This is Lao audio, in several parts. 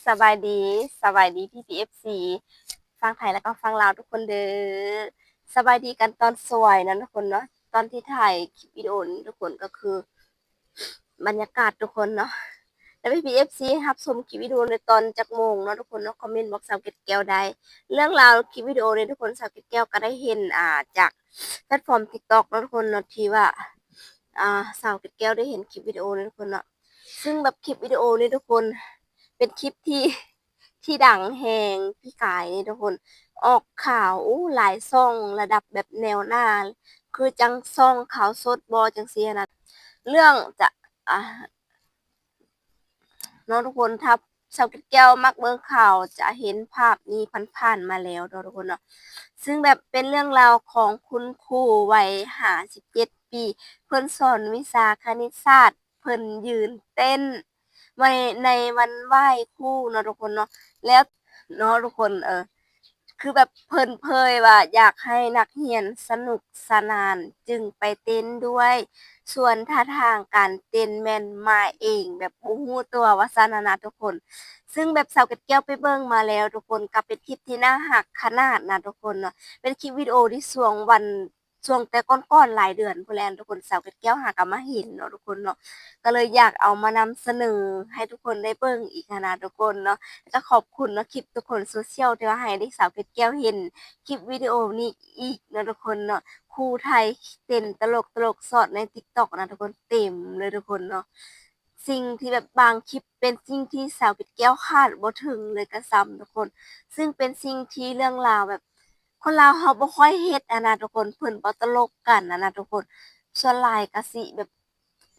ສະບາຍດີ ສະບາຍດີພີ່ໆ ເອັຟຊີ ຝັ່ງໄທ ແລ້ວກໍຝັ່ງລາວທຸກຄົນເດີ້. ສະບາຍດີກັນຕອນສວຍເນາະທຸກຄົນເນາະ. ຕອນທີ່ຖ່າຍຄລິບວິດີໂອນີ້ທຸກຄົນ ກໍຄືບັນຍາກາດທຸກຄົນເນາະ. ແລ້ວພີ່ໆ ເອັຟຊີ ຮັບຊົມຄລິບວິດີໂອໃນຕອນຈັກໂມງເນາະທຸກຄົນເນາະ, ຄອມເມັນບອກສາວເກັດແກ້ວໄດ້. ເລື່ອງລາວຄລິບວິດີໂອນີ້ທຸກຄົນ ສາວເກັດແກ້ວກໍໄດ້ເຫັນ ອ່າ ຈາກແພລດຟອມຕິກຕັອກເນາະທຸກຄົນເນາະ ທີ່ວ່າ ອ່າ ສາວເກັດແກ້ວໄດ້ເຫັນຄລິບວິດີໂອນີ້ທຸກຄົນເນາະ. ຊຶ່ງແບບຄລິບວິດີໂອນີ້ທຸກຄົນ ເປັນຄລິບທີ່ ທີ່ດັງແຮງປີກາຍນີ້ທຸກຄົນ ອອກຂ່າວ ໂອ້ ຫຼາຍຊ່ອງລະດັບແບບແນວໜ້າ ຄືຈັ່ງຊ່ອງຂ່າວສົດບໍ ຈັ່ງຊີ້ນະ. ເລື່ອງຈະ ອ່າ ເນາະທຸກຄົນ ຖ້າສາວເກັດແກ້ວມັກເບິ່ງຂ່າວ ຈະເຫັນພາບນີ້ຜ່ານໆມາແລ້ວເນາະທຸກຄົນເນາະ. ຊຶ່ງແບບເປັນເລື່ອງລາວຂອງຄຸນຄູໄວຫ້າສິບເຈັດປີ ເພິ່ນສອນວິຊາຄະນິດສາດ ເພິ່ນຢືນເຕັ້ນ ໃນ ໃນວັນໄຫວ້ຄູເນາະທຸກຄົນເນາະ. ແລ້ວເນາະທຸກຄົນ ເອີ ຄືແບບເພິ່ນເຜີຍວ່າຢາກໃຫ້ນັກຮຽນສະໜຸກສະໜານ ຈຶ່ງໄປເຕັ້ນດ້ວຍ ສ່ວນທ່າທາງການເຕັ້ນແມ່ນມາເອງ ແບບບໍ່ຮູ້ຕົວວ່າຊັ້ນນະທຸກຄົນ. ຊຶ່ງແບບສາວເກັດແກ້ວໄປເບິ່ງມາແລ້ວທຸກຄົນ ກໍເປັນຄລິບທີ່ໜ້າຮັກຂະໜາດນະທຸກຄົນເນາະ. ເປັນຄລິບວິດີໂອທີ່ຊ່ວງວັນ ຊ່ວງແຕ່ກ່ອນໆຫຼາຍເດືອນພຸ້ນແຫຼະທຸກຄົນ ສາວເກັດແກ້ວຫາກໍມາເຫັນເນາະທຸກຄົນເນາະ ກໍເລີຍຢາກເອົາມານຳສະເໜີໃຫ້ທຸກຄົນໄດ້ເບິ່ງອີກຫັ້ນນະທຸກຄົນເນາະ. ແລ້ວກໍຂອບຄຸນເນາະ ຄລິບທຸກຄົນໂຊຊຽວທີ່ວ່າໃຫ້ເດັກສາວເກັດແກ້ວເຫັນຄລິບວິດີໂອນີ້ອີກເນາະທຸກຄົນເນາະ. ຄູໄທເຕັ້ນຕະຫຼົກໆຊອດໃນຕິກຕັອກນະທຸກຄົນ ເຕັມເລີຍທຸກຄົນເນາະ. ສິ່ງທີ່ແບບບາງຄລິບເປັນສິ່ງທີ່ສາວເກັດແກ້ວຄາດບໍ່ເຖິງເລີຍກໍຊ້ຳທຸກຄົນ ຊຶ່ງເປັນສິ່ງທີ່ເລື່ອງລາວແບບ ຄົນລາວເຮົາບໍ່ຄ່ອຍເຮັດຫັ້ນນະທຸກຄົນ ເພິ່ນບໍ່ຕະຫຼົກກັນຫັ້ນນະທຸກຄົນ. ສ່ວນຫຼາຍກະຊິແບບ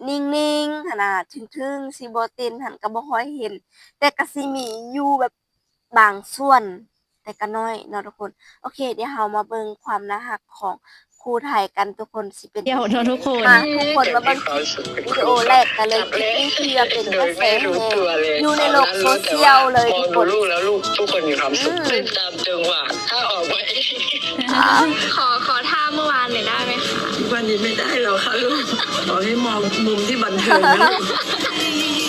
ນິ່ງໆຫັ້ນນະ ເທິງໆ ຊິບໍ່ເຕັ້ນຫັ້ນກະບໍ່ຄ່ອຍເຫັນ ແຕ່ກະຊິມີຢູ່ແບບບາງສ່ວນ ແຕ່ກະໜ້ອຍເນາະທຸກຄົນ. ໂອເຄ ດຽວເຮົາມາເບິ່ງຄວາມໜ້າຮັກຂອງ ຄູ່ໄທກັນທຸກຄົນ ຊິເປັນ ດຽວເນາະທຸກຄົນ ມາທຸກຄົນມາເບິ່ງຄລິບວິດີໂອແລກກັນເລີຍ. ຄລິບນີ້ຖືວ່າເປັນກະແສແຮງຢູ່ໃນໂລກໂຊຊຽວເລີຍທຸກຄົນ. ມອງດູລູກແລ້ວລູກທຸກຄົນມີຄວາມສຸກ ອືມ ຕື່ນຕາມຈັງຫວະ ຖ້າອອກມາເອງ ອ່າ ຂໍ ຂໍທ່າເມື່ອວານໜ້ອຍໄດ້ໄໝຄະ? ວັນນີ້ໄມ່ໄດ້ແລ້ວຄ່ະລູກ ຂໍໃຫ້ມອງມຸມທີ່ບັນເທີງນະລູກ.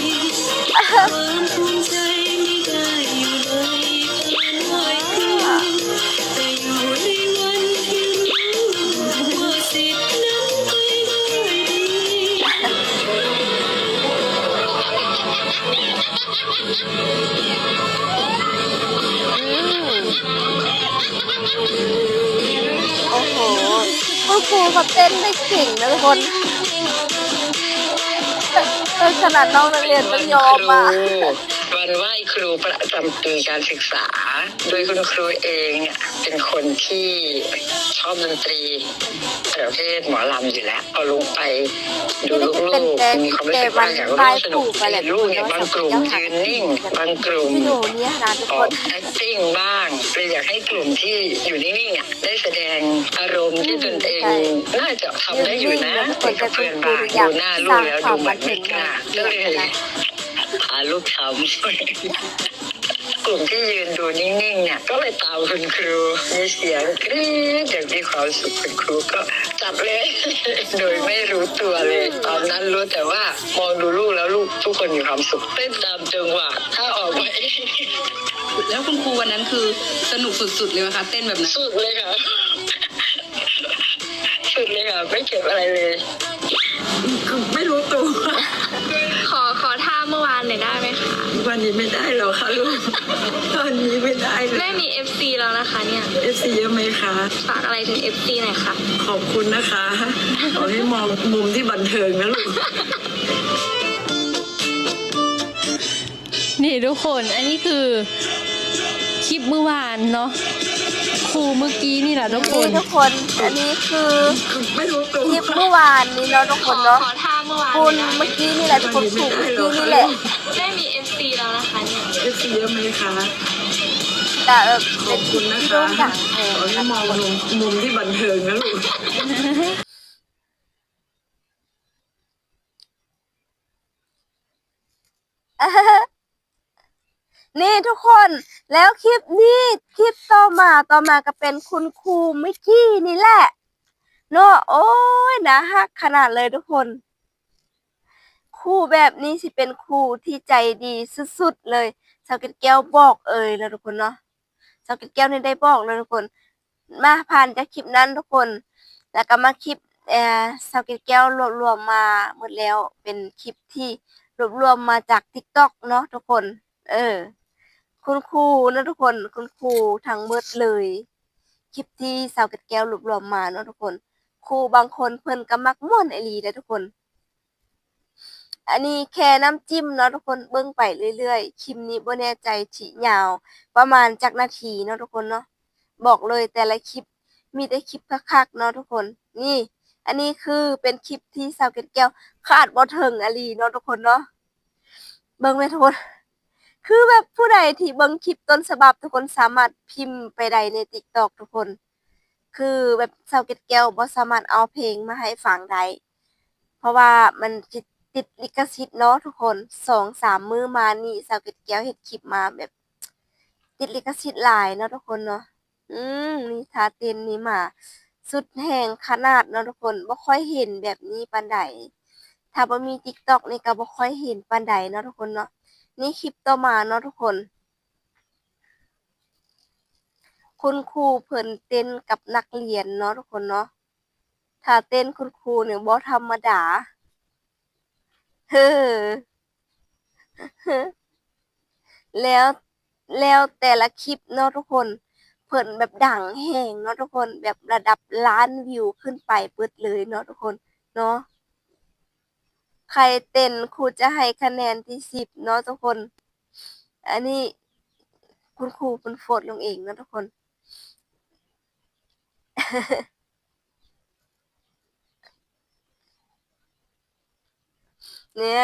ໂອ້ໂຫ ຄຸນຄູເຂົາເຕັ້ນໄດ້ເກັ່ງນະທຸກຄົນ ເອີ ຂະໜາດນ້ອງນັກຮຽນຍັງຍອມອະ. ວັນໄຫວ້ຄູປະຈຳປີການສຶກສາ ໂດຍຄຸນຄູເອງເປັນຄົນທີ່ຊອບດົນຕີປະເພດໝໍລຳຢູ່ແລ້ວ ພໍລົງໄປດູລູກໆ ມີຄວາມຮູ້ສຶກວ່າຢາກຮູ້ສະໜຸກ ເຫັນລູກເນຍ ບາງກຸ່ມຢືນນິ່ງ ບາງກຸ່ມອອກແອັກຕິງບ້າງ ເລີຍຢາກໃຫ້ກຸ່ມທີ່ຢູ່ນິ່ງໆ ໄດ້ສະແດງອາລົມທີ່ຕົນເອງໜ້າຈະທຳໄດ້ຢູ່ນະ ໃຫ້ກັບເພື່ອນບ້ານ. ດູໜ້າລູກແລ້ວດູເໝືອນໄມ່ກ້າ ກໍເລີຍ ພາລູກທຳ ກຸ່ມທີ່ຢືນດູນິ່ງໆເນຍ ກໍໄປຕາມຄຸນຄູ ມີສຽງກຣີດຢ່າງມີຄວາມສຸກ ຄຸນຄູກໍຈັດເລີຍ ໂດຍໄມ່ຮູ້ຕົວເລີຍ. ຕອນນັ້ນຮູ້ແຕ່ວ່າມອງດູລູກແລ້ວລູກທຸກຄົນມີຄວາມສຸກ ເຕັ້ນຕາມຈັງຫວະ ຖ້າອອກມາເອງ. ແລ້ວຄຸນຄູວັນນັ້ນຄືສະໜຸກສຸດໆເລີຍໄໝຄະ ເຕັ້ນແບບນັ້ນ? ສຸດເລີຍຄ່ະ. ສຸດເລີຍຄ່ະ ໄມ່ເກັບອະໄລເລີຍ ໄມ່ຮູ້ຕົວ. ຂໍ ຂໍທ່າເມື່ອວານໜ້ອຍໄດ້ໄໝຄະ? ວັນນີ້ໄມ່ໄດ້ແລ້ວຄ່ະລູກ ວັນນີ້ໄມ່ໄດ້ເລີຍ. ແມ່ມີເອັຟຊີແລ້ວນະຄະເນຍ. ເອັຟຊີເຍາະໄໝຄະ? ຝາກອະໄລເຖິງເອັຟຊີໜ້ອຍຄ່ະ. ຂອບຄຸນນະຄະ ຂໍໃຫ້ມອງມຸມທີ່ບັນເທີງນະລູກ. ນີ້ທຸກຄົນ ອັນນີ້ຄືຄລິບມື້ວານເນາະ ຄູ່ມື້ກີ້ນີ້ລະທຸກຄົນ ນີ້ທຸກຄົນ ອັນນີ້ຄືຄລິບມື້ວານນີ້ເນາະທຸກຄົນເນາະ ຄູ່ມື້ກີ້ນີ້ແຫຼະທຸກຄົນ ຄູ່ມື້ກີ້ນີ້ແຫຼະ. ໄດ້ມີເອັຟຊີແລ້ວນະຄະເນຍ. ເອັຟຊີເຍາະໄໝຄະ? ກະ ເອີ ເປັນທີ່ໂດ່ງດັງແຮງ ຂໍໃຫ້ມອງມຸມ ມຸມທີ່ບັນເທີງນະລູກ. ນີ້ທຸກຄົນ ແລ້ວຄລິບນີ້ ຄລິບຕໍ່ມາ ຕໍ່ມາກໍເປັນຄຸນຄູມິກກີ້ນີ້ແຫຼະເນາະ. ໂອ້ຍ ໜ້າຮັກຂະໜາດເລີຍທຸກຄົນ. ຄູແບບນີ້ຊິເປັນຄູທີ່ໃຈດີສຸດໆເລີຍ ສາວເກັດແກ້ວບອກເອີຍເນາະທຸກຄົນເນາະ. ສາວເກັດແກ້ວນີ້ໄດ້ບອກເລີຍທຸກຄົນ. ມາຜ່ານຈາກຄລິບນັ້ນທຸກຄົນ ແລ້ວກໍມາຄລິບ ເອີ ສາວເກັດແກ້ວລວບລວມມາໝົດແລ້ວ ເປັນຄລິບທີ່ລວບລວມມາຈາກ TikTok ເນາະທຸກຄົນ. ເອີ ຄຸນຄູເນາະທຸກຄົນ ຄຸນຄູທັງໝົດເລີຍ ຄລິບທີ່ສາວເກັດແກ້ວລວບລວມມາເນາະທຸກຄົນ. ຄູບາງຄົນເພິ່ນກໍມັກມ່ວນອີ່ຫຼີເດ້ທຸກຄົນ. ອັນນີ້ແຄ່ນ້ຳຈິ້ມເນາະທຸກຄົນ ເບິ່ງໄປເລື້ອຍໆ ຄລິບນີ້ບໍ່ແນ່ໃຈຊິຍາວປະມານຈັກນາທີເນາະທຸກຄົນເນາະ. ບອກເລີຍແຕ່ລະຄລິບມີແຕ່ຄລິບຄັກໆເນາະທຸກຄົນ. ນີ້ ອັນນີ້ຄືເປັນຄລິບທີ່ສາວເກັດແກ້ວຄາດບໍ່ເຖິງອີ່ຫຼີເນາະທຸກຄົນເນາະ. ເບິ່ງແມ່ນທຸກຄົນ ຄືແບບຜູ້ໃດທີ່ເບິ່ງຄລິບຕົ້ນສະບັບ ທຸກຄົນສາມາດພິມໄປໄດ້ໃນ TikTok ທຸກຄົນ. ຄືແບບສາວເກັດແກ້ວບໍ່ສາມາດເອົາເພງມາໃຫ້ຟັງໄດ້ ເພາະວ່າມັນຕິດ ຕິດລິຂະສິດເນາະທຸກຄົນ. ສອງສາມມື້ມານີ້ ສາວເກັດແກ້ວເຮັດຄລິບມາແບບຕິດລິຂະສິດຫຼາຍເນາະທຸກຄົນເນາະ. ອືມ ນີ້ທ່າເຕັ້ນນີ້ມາສຸດແຮງຂະໜາດເນາະທຸກຄົນ ບໍ່ຄ່ອຍເຫັນແບບນີ້ປານໃດ. ຖ້າບໍ່ມີ TikTok ນີ້ກໍບໍ່ຄ່ອຍເຫັນປານໃດເນາະທຸກຄົນເນາະ. ນີ້ຄລິບຕໍ່ມາເນາະທຸກຄົນ ຄຸນຄູເພິ່ນເຕັ້ນກັບນັກຮຽນເນາະທຸກຄົນເນາະ. ທ່າເຕັ້ນຄຸນຄູນີ້ບໍ່ທຳມະດາ ເຮີ ແລ້ວ ແລ້ວແຕ່ລະຄລິບເນາະທຸກຄົນ ເພິ່ນແບບດັງແຮງເນາະທຸກຄົນ ແບບລະດັບລ້ານວິວຂຶ້ນໄປເບິດເລີຍເນາະທຸກຄົນເນາະ. ໃຄເຕັ້ນຄູຈະໃຫ້ຄະແນນທີ່ສິບເນາະທຸກຄົນ. ອັນນີ້ຄຸນຄູເພິ່ນໂພສລົງເອງເນາະທຸກຄົນ. ແນ່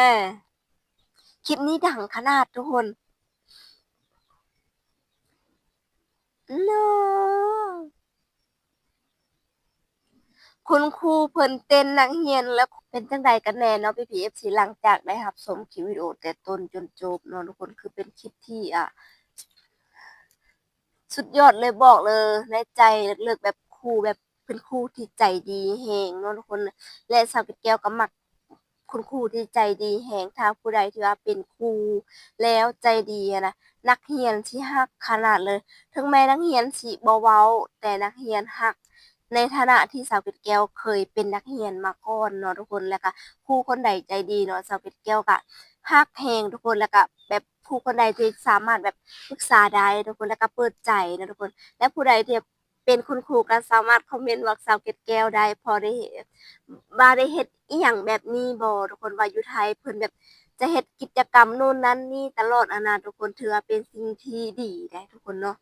ຄລິບນີ້ດັງຂະໜາດທຸກຄົນເນາະ. ຄຸນຄູເພິ່ນເຕັ້ນນັກຮຽນແລ້ວ ເປັນຈັ່ງໃດກັນແນ່ເນາະ ພີ່ໆ ເອັຟຊີ ຫຼັງຈາກໄດ້ຮັບຊົມຄລິບວິດີໂອແຕ່ຕົ້ນຈົນຈົບເນາະທຸກຄົນ. ຄືເປັນຄລິບທີ່ ອ່າ ສຸດຍອດເລີຍ ບອກເລີຍໃນໃຈເລິກໆ ແບບຄູແບບເປັນຄູທີ່ໃຈດີແຮງເນາະທຸກຄົນ ແລະ ສາວເກັດແກ້ວກໍມັກ ຄຸນຄູທີ່ໃຈດີແຮງ. ຖ້າຜູ້ໃດທີ່ວ່າເປັນຄູແລ້ວໃຈດີຫັ້ນນະ ນັກຮຽນຊິຮັກຂະໜາດເລີຍ. ເຖິງແມ່ນນັກຮຽນຊິບໍ່ເວົ້າ ແຕ່ນັກຮຽນຮັກ ໃນຖານະທີ່ສາວເກັດແກ້ວເຄີຍເປັນນັກຮຽນມາກ່ອນເນາະທຸກຄົນ ແລ້ວກະຄູຄົນໃດໃຈດີເນາະ ສາວເກັດແກ້ວກະຮັກແຮງທຸກຄົນ. ແລ້ວກະແບບຄູຄົນໃດທີ່ສາມາດແບບປຶກສາໄດ້ທຸກຄົນ ແລ້ວກະເປີດໃຈເນາະທຸກຄົນ. ແລະ ຜູ້ໃດທີ່ ເປັນຄຸນຄູກໍສາມາດຄອມເມັນບອກສາວເກັດແກ້ວໄດ້ ພໍໄດ້ເຮັດ ວ່າໄດ້ເຮັດອີ່ຫຍັງແບບນີ້ບໍ່ທຸກຄົນ ວ່າຢູ່ໄທເພິ່ນແບບຈະເຮັດກິດຈະກຳໂນ່ນນັ້ນນີ້ຕະຫຼອດຫັ້ນນະທຸກຄົນ ຖືວ່າເປັນສິ່ງທີ່ດີໄດ໋ທຸກຄົນເນາະ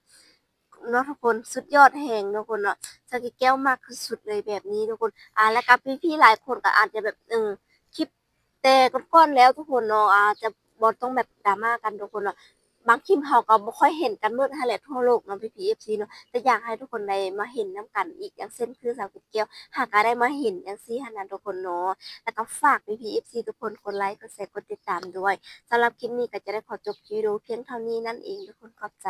ເນາະທຸກຄົນ. ສຸດຍອດແຮງເນາະທຸກຄົນເນາະ ສາວເກັດແກ້ວມັກສຸດໆເລີຍແບບນີ້ທຸກຄົນ. ອ່າ ແລ້ວກໍພີ່ໆຫຼາຍຄົນກໍອາດຈະແບບ ເອີ ຄລິບ ແຕ່ກ່ອນໆແລ້ວທຸກຄົນເນາະ ອາດຈະບໍ່ຕ້ອງແບບດຣາມາກັນທຸກຄົນເນາະ ບາງຄລິບເຮົາກໍບໍ່ຄ່ອຍເຫັນກັນໝົດຫັ້ນແຫຼະທົ່ວໂລກເນາະ ພີ່ໆ ເອັຟຊີ ເນາະ ແຕ່ຢາກໃຫ້ທຸກຄົນໄດ້ມາເຫັນນຳກັນອີກ ຢ່າງເຊັ່ນຄືສາວເກັດແກ້ວ ຫາກໍໄດ້ມາເຫັນຈັ່ງຊີ້ຫັ້ນນະທຸກຄົນເນາະ. ແລ້ວກໍຝາກພີ່ໆ ເອັຟຊີ ທຸກຄົນກົດໄລ ກົດແຊ ກົດຕິດຕາມດ້ວຍ. ສຳລັບຄລິບນີ້ກໍຈະໄດ້ຂໍຈົບຄລິບວິດີໂອພຽງເທົ່ານີ້ນັ້ນເອງທຸກຄົນ ຂອບໃຈ.